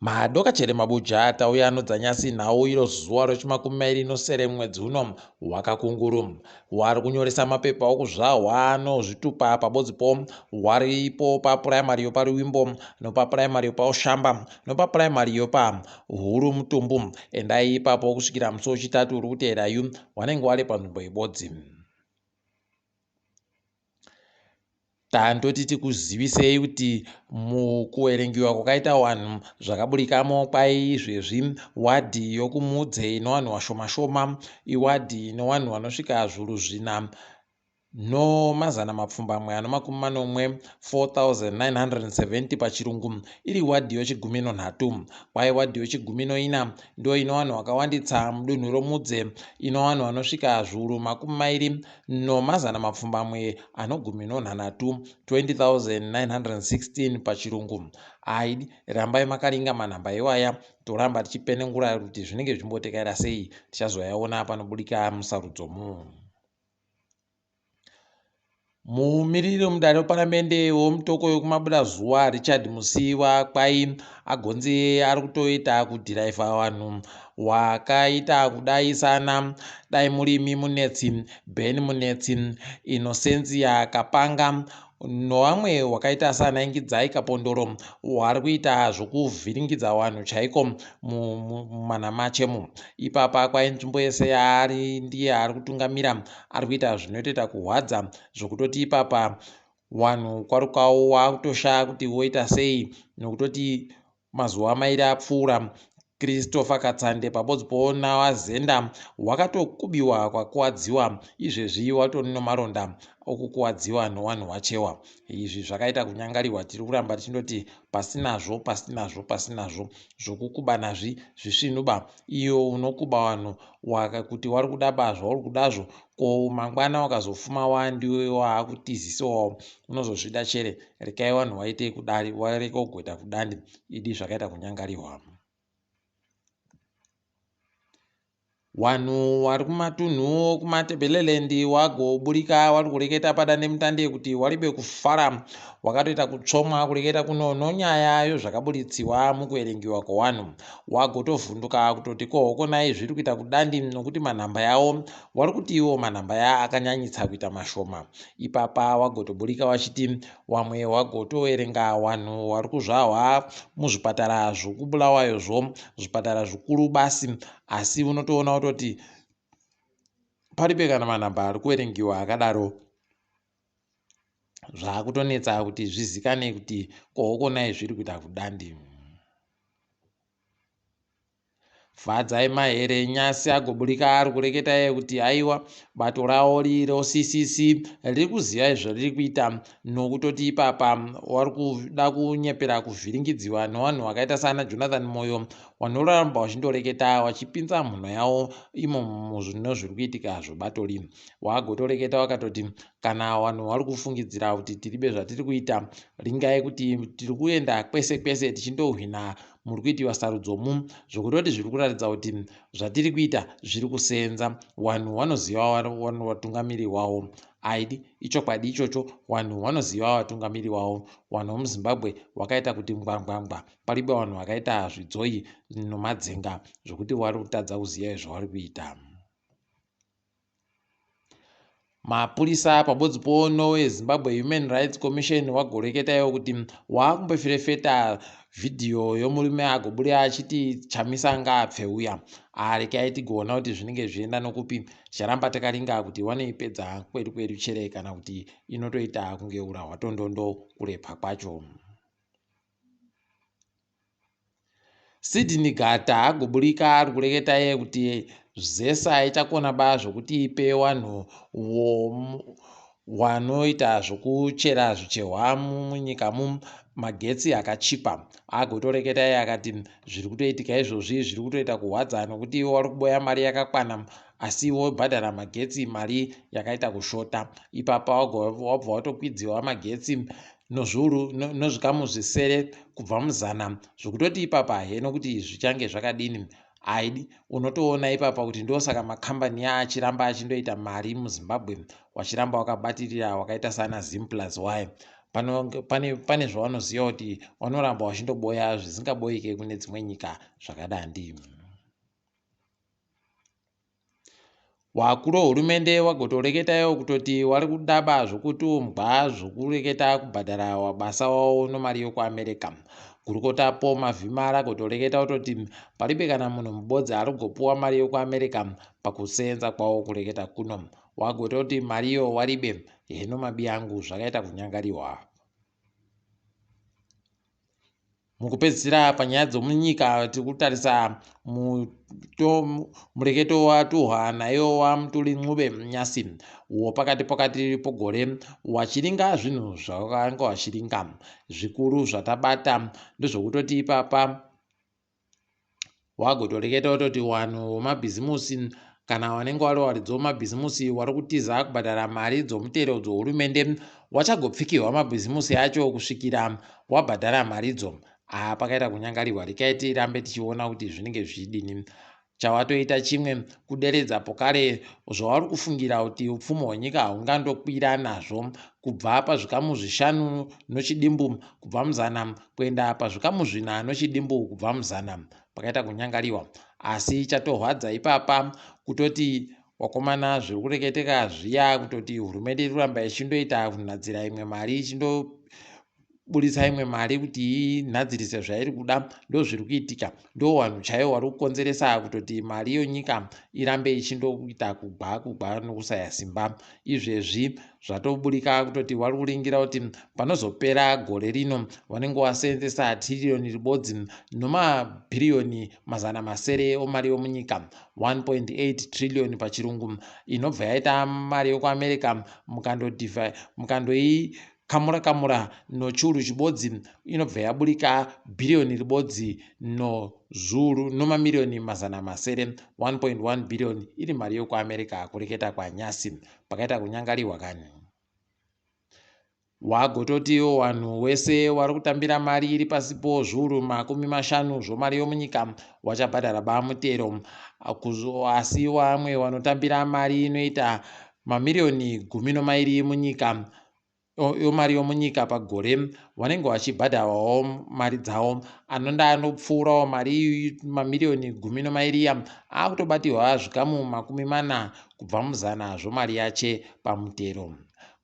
Madoka chere mabuja tauya anodzanyasi nhau iro zuva rechimakumi mairi nosere mwedzi uno wakakunguru wari kunyoresa mapepa okuzvahwa nozvitupa pabodzipo waripo papuraimari yoparuwimbo nopapuraimari yopaushamba nopapuraimari yopahuru mutumbu endai ipapo kusvikira musi wechitatu uri kuteera yu wanenge wari panzvimbo ibodzi. Tandoti tikuzivisei kuti mukuverengiwa kwakaita vanhu zvakaburikamo kwaizvezvi wadhi yokumudze inowanhu vashoma shoma iwadhi inowanhu vanosvika zvuru zvina nomazana mapfumbamwe anomakumi manomwe 4970 pachirungu iri wadhi yochigumi nonhatu kwai wadhi yochigumi noina ndo inowanhu vakawanditsa mudunhu romudze inowanhu vanosvika zvuru makumi mairi nomazana mapfumbamwe anogumi nonhanhatu 20916 pachirungu. Aidi rambai makaringa manhamba iwaya toramba tichipenengura kuti zvinenge zvichimbotekaira sei tichazoyaona panoburika musarudzo mu. Mumiriri wemudare weparamende wemutoko wekumabudazuva Richard Musiiwa kwai agonzi ari kutoita kudhiraivha vanhu wakaita kudai sana dai murimi Munetsi, Ben Munetsi, Innocentia Kapanga novamwe wakaita sana Ingidzai Kapondoro wari kuita zvokuvhiringidza vanhu chaiko mumanamachemo ipapa kwai nzvimbo yese yaari ndiye ari kutungamira ari kuita zvinotoita kuhwadza zvokutoti ipapa wanhu kwarukawo wakutoshaya kuti woita sei nokutoti Mazuva mairi apfuura, Christopher Katsande pabodzi ponaWazenda wakatokubiwa kwakuwadziwa izvezvi watori nomaronda okukuwadziwa nowanhu wachewa. Izvi zvakaita kunyangariwa tiri kuramba tichindoti pasinazvo pasinazvo pasinazvo zvokukuba nazvi zvisvinuba iyo unokuba wanhu waka kuti wari kudaba zvauri kudazvo ko mangwana wakazofuma wandiwe waakutizisowawo unozozvida chere rekai wanhu waite kudari wareke kugoita kudandi idi zvakaita kunyangariwa. Wanhu wari kumatunhu okuMatebeleland wagoburika wari kureketa padandemutande kuti waribe kufara wakatoita kutsvomwa kureketa kuno nonyaya yozvakaburitsiwa mukuverengiwa kwowanhu wagotovhunduka kutoti ko hokonai zviri kuita kudandi nokuti manhamba yawo wari kuti iwo manhamba ya akanyanyitsa kuita mashoma ipapa wagotoburika wachiti Wamwe wagotoverenga wanhu wari kuzvahwa muzvipatara zvokubulawayo zvo zvipatara zvikuru basi asi unotoona kutoti paribe kana manhamba ari kuverengiwa akadaro zvakutonetsa kuti zvizikane kuti kohokonai zviri kuita kudandi. Fadzai Mahere Nyasi agoburika ari kureketa iye kuti aiwa bato rawo riro CCC riri kuziva zvariri kuita nokutoti ipapa wari kuda kunyepera kuvhiringidziwa nevanhu vakaita saana Jonathan Moyo vanoramba vachindoreketa vachipinza mhuno yavo imo muzvino zviri kuitika zvebato rino. Wagotoreketa wakatoti kana vanhu vari kufungidzira kuti tiribe zvatiri kuita ringai kuti tiri kuenda kwese kwese tichindohwina muri kuitiwa sarudzo mu zvokutoti zviri kuratidza kuti zvatiri kuita zviri kuseenza wanhu wanoziva watungamiri wawo aidi ichokwadi ichocho wanhu wanoziva watungamiri wawo wanhu wemuzimbabwe wakaita kuti ngwangwangwa paribe wanhu wakaita zvidzoyi nomadzenga zvokuti wari kutadza kuziva zvavari kuita. Mapurisa pabodzi pono weZimbabwe Human Rights Commission wagoreketa iwo kuti waakumboferefeta vhidhiyo yomurume agobuda achiti Chamisa ngaapfe uya. Arekai tigoona kuti zvinenge zvichienda nokupi. Ticharamba takaringa kuti wanoipedza kwedu kwedu chere kana kuti inotoita kunge ura hwatondondo kurepa kwacho. Sydney Gata agoburika ari kureketa iye kuti Zesa ichakona ba zvokuti ipe wanhu wanoita zvokuchera zvichehwa munyika mu magetsi akachipa. Agotoreketa iye akati zviri kutoitika izvozvi zviri kutoita kuhwadza nokuti iwe wari kuboya mari yakakwana asi wobhadhara magetsi mari yakaita kushota. Ipapa wabva watokwidziwa magetsi nozviuru nozvikamu zvisere kubva muzana zvokutoti ipapa heno kuti zvichange zvakadini aidi unotoona ipapa kuti ndosaka makambani achiramba achindoita mari muzimbabwe wachiramba wakabatirira wakaita sana zimplus y. Pane zvawanoziva kuti wanoramba wachindoboya zvisingaboyike kune dzimwe nyika zvakadandi. Wakuru wehurumende wagotoreketa iwo kutoti wari kudaba zvokutumbwa zvokureketa kubhadhara wabasa wawo nomari yokuAmerica. Gurukota Paul Mavhima ragotoreketa kutoti paribe kana munhu mubodzi ari kugopuwa mari yokuAmerica pakuseenza kwawo kureketa kuno. Wagototi mariyo waribe heno mabiyangu zvakaita kunyangariwa. Mukupedzisira panyaya dzomunyika tiri kutarisa mureketo watuhwa naiwo waMutuli Ncube Nyasi uwo pakati pakati pogore wachiringa zvinhu zvawakanga wachiringa. Zvikuru zvatabata ndezvokutoti ipapa Wagotoreketa wototi wanhu wemabhizimusi kana wanenge wari waridzi wemabhizimusi wari kutiza kubhadhara mari dzomutero dzohurumende wachagopfikihwa mabhizimusi acho kusvikira wabhadhara maridzo. Haa pakaita kunyangarirwa rekai tirambe tichiona kuti zvinenge zvichidini. Chawatoita chimwe kuderedza pokare zvauri kufungira kuti upfumi hwenyika haungandokwira nazvo kubva pazvikamu zvishanu nochidimbu kubva muzana kuenda pazvikamu zvina nochidimbu kubva muzana. Pakaita kunyangariwa asi chatohwadza ipapa kutoti wakomana zviri kureketeka zviya kutoti hurumende iri kuramba ichindoita kunhadzira imwe mari ichindo buritsa imwe mari kuti inhadzirise zvairi kuda ndozviri kuitika ndo vanhu chaivo vari kukonzeresa kutoti mari yonyika irambe ichindoita kugwa kugwa nokusaya simba izvezvi zvatoburika kutoti vari kuringira kuti panozopera gore rino vanenge vaseenzesa tiriyoni ribodzi nomabhiriyoni 600 omari yomunyika 1.8 trillion pachirungu inobva yaita mari yokuamerica mukandoi kamura kamura nochuru chibodzi inobva yaburika bhiriyoni ribodzi nozvuru nomamiriyoni 600 1.1 bhiriyoni iri mari yokuamerica kureketa kwanyasi pakaita kunyangarihwa kani. Wagototiwo wanhu wese wari kutambira mari iri pasi po zviuru 50 zvomari yomunyika wachabhadhara ba mutero asi wamwe wanotambira mari inoita mamiriyoni 12 munyika yomari yomunyika pagore wanenge wachibhadharwawo mari dzawo anonda anopfuurawo mari mamiriyoni 12 iya akutobatirwa zvikamu 40 kubva muzana zvomari yache pamutero.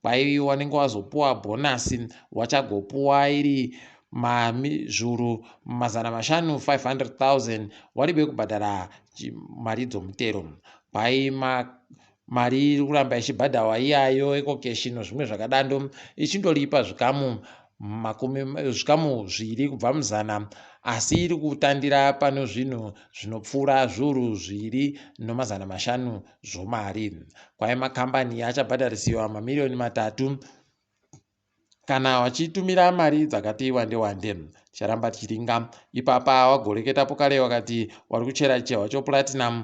Kwai wanenge wazopuwa bhonasi wachagopuwa iri zviuru 500 500,000 waribe kubhadhara mari dzomutero. Kwai mari iri kuramba ichibhadharwa iyayo ecocash nozvimwe zvakadando ichindoripa zvikamu makumi zvikamu zviviri kubva muzana asi iri kutandira pano zvinhu zvinopfuura zviuru zviviri nomazana mashanu zvomari. Kwai makambani achabhadharisiwa mamiriyoni 3 kana vachitumira mari dzakati wande wande. Ticharamba tichiringa ipapa wagoreketapo kare wakati wari kuchera chehwa choplatinum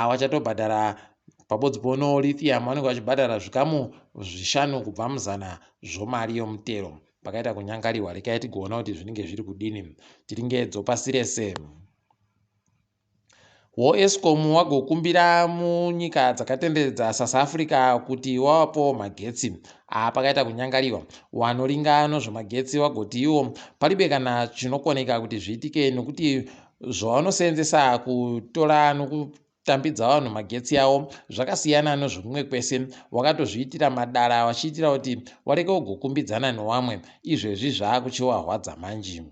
wachatobhadhara pabodzi pono lithium vanenge vachibhadhara zvikamu 5 kubva muzana zvomari yomutero. Pakaita kunyangariwa rekai tigoona kuti zvinenge zviri kudini. Tiringe dzopasi rese. WoEskom wagokumbira munyika dzakatenderedza South Africa kuti wavapowo magetsi. Haa pakaita kunyangariwa. Wanoringa nozvemagetsi wagoti iwo paribe kana chinokoneka kuti zviitike nokuti zvavanoseenzesa kutora nokutambidza vanhu magetsi avo zvakasiyana nozvekumwe kwese. Wakatozviitira madara vachiitira kuti wareke kugokumbidzana newamwe. Izvezvi zvaakuchiwahwadza manji.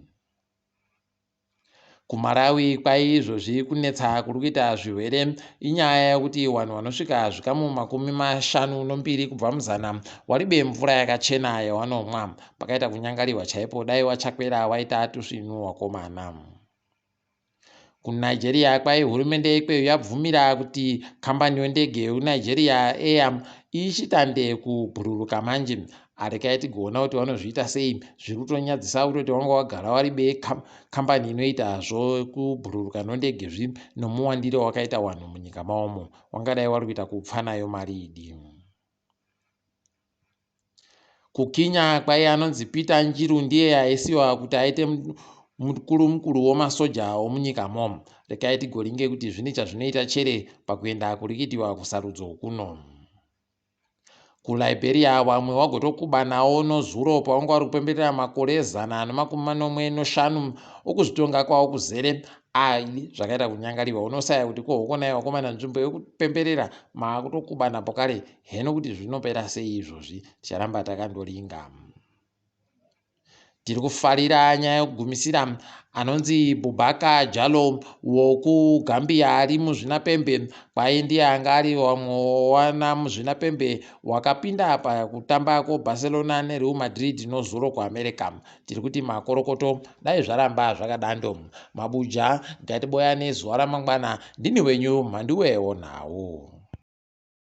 KuMalawi kwai izvozvi kunetsa kuri kuita zvirwere inyaya yekuti vanhu vanosvika zvikamu 52 kubva muzana waribe mvura yakachena yawanomwa. Pakaita kunyangarirwa chaipo dai wachakwera waita tusvinu wakomana. KuNigeria kwai hurumende ikweyo yabvumira kuti kambani yendege yekuNigeria Air ichitande kubhururuka manje. Arekai tigoona kuti vanozviita sei. Zviri kutonyadzisa kutoti wanga wagara wari be kambani inoita zvokubhururuka nondege zvi nomuwandiro wakaita wanhu munyika maomo. Wangadai wari kuita kupfa nayo mari idi. KuKenya kwaiye anonzi Peter Njiru ndiye aisiwa kuti aite mukuru mukuru wemasoja omunyikamo. Rekai tigoringe kuti zvine chazvinoita chere pakuenda kuri kuitiwa kusarudzo kuno. KuLiberia vamwe wagotokubanawo nozuro pavanga vari kupemberera makore 175 okuzvitonga kwavo kuzere. Ai, zvakaita kunyangariwa, unosaya kuti ko hokonai vakomana, nzvimbo yekupemberera maakutokubana pokare heno kuti zvinopera sei izvozvi. Ticharamba takandoringa. Tiri kufarira nyaya yekugumisira. Anonzi Bubaka Jalo wokuGambia ari muzvinapembe, kwai ndiye anga ari vamwe wana muzvinapembe wakapinda pakutamba kuBarcelona neReal Madrid nozuro kuAmerica. Tiri kuti makorokoto, dai zvaramba zvakadando. Mabuja ngatiboya nezuva ramangwana. Ndini wenyu Mhanduwewo nhau.